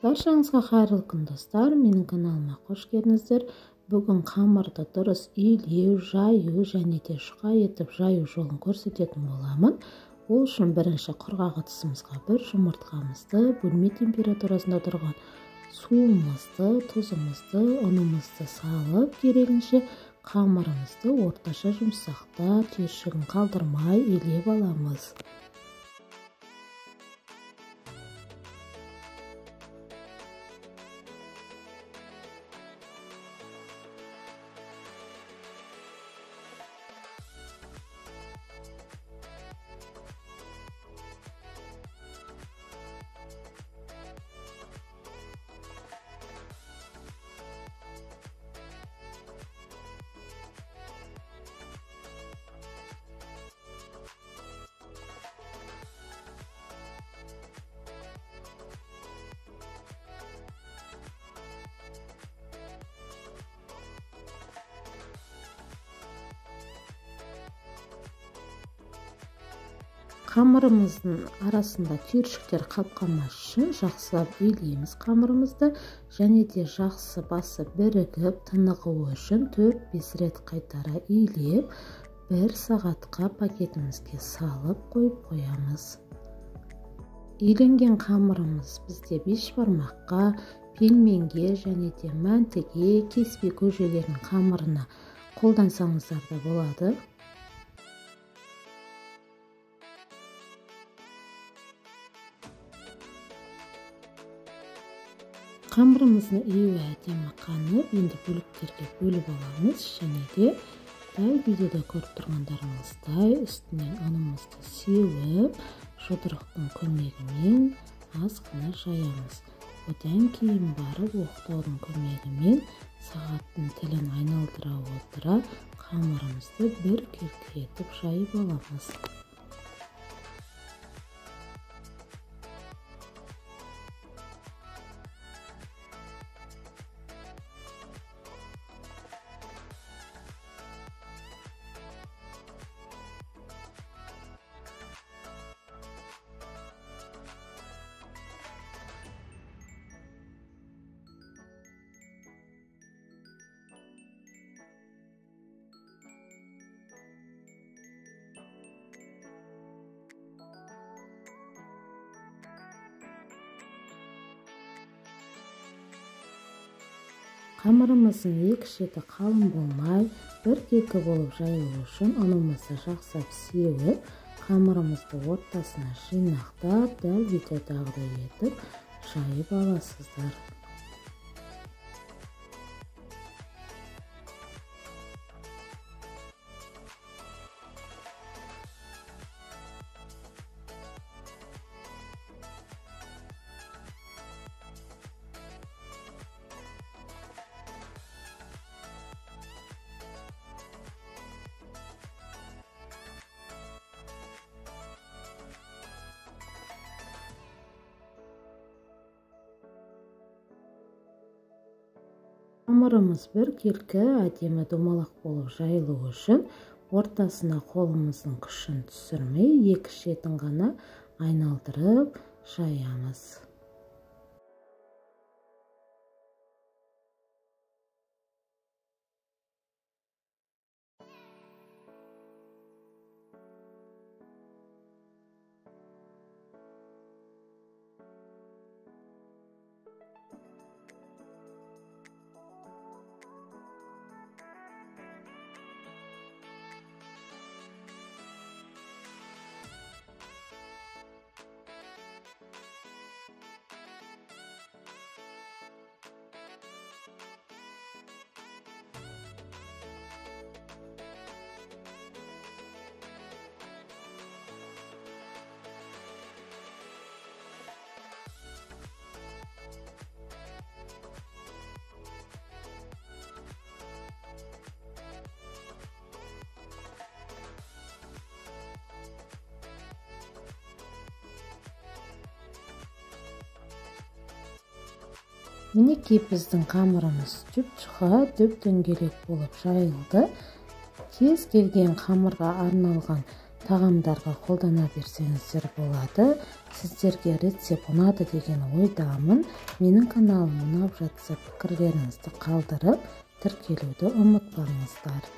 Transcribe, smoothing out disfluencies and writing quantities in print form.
Баршаңызға қайырлы күн, достар. Менің каналыма қош келдіңіздер. Бүгін қамырды дұрыс илеу, жаю және де жұқа етіп жаю жолын көрсететін боламын. Ол үшін бірінші құрғақ ыдысымызға бір жұмыртқамызды, бөлме температурасында тұрған суымызды, тұзымызды, ұнымызды салып, керегінше қамырымызды орташа жұмсақта, түйіршігін қалдырмай илеп аламыз. Қамырымыздың арасында түйіршіктер қалып қалмас үшін жақсылап илейміз қамырымызды және де жақсы басып бірігіп тынығуы үшін 4-5 рет қайтара илеп, 1 сағатқа пакетімізге салып қойып қоямыз. Иленген қамырымыз бізде бешбармаққа, пельменге және де мәнтіге, кеспе көжелердің қамырына қолдансаңыздар да болады. Қамырымыздың иуі әдемі қанып, енді бөліктерге бөліп аламыз және де дәл видеода көріп тұрғандарыңыздай үстінен ұнымызды сеуіп, жұдырықтың көмегімен аз ғана жаямыз. Одан кейін барып оқтаудың көмегімен сағаттың тілін айналдыра отыра қамырымызды бір келкі етіп жайып аламыз. Қамырымыздың екі шеті қалың болмай, бір келкі болып жайылу үшін ұнымызды жақсылап сеуіп, қамырымызды ортасына жинақтап, дәл видеодағыдай етіп жайып аласыздар. Қамырымыз бір келкі әдемі домалақ болып жайылуы үшін ортасына қолымыздың күшін түсірмей, екі шетін ғана айналдырып жаямыз. Мінекей біздің қамырымыз жұп-жұқа, дөп-дөңгелек болып жайылды. Кез келген қамырға арналған Тағамдарға қолдана берсеңіздер болады. Сіздерге рецепт ұнады деген ойдамын. Менің каналым ұнап жатса, пікірлеріңізді қалдырып, тіркелуді ұмытпаңыздар.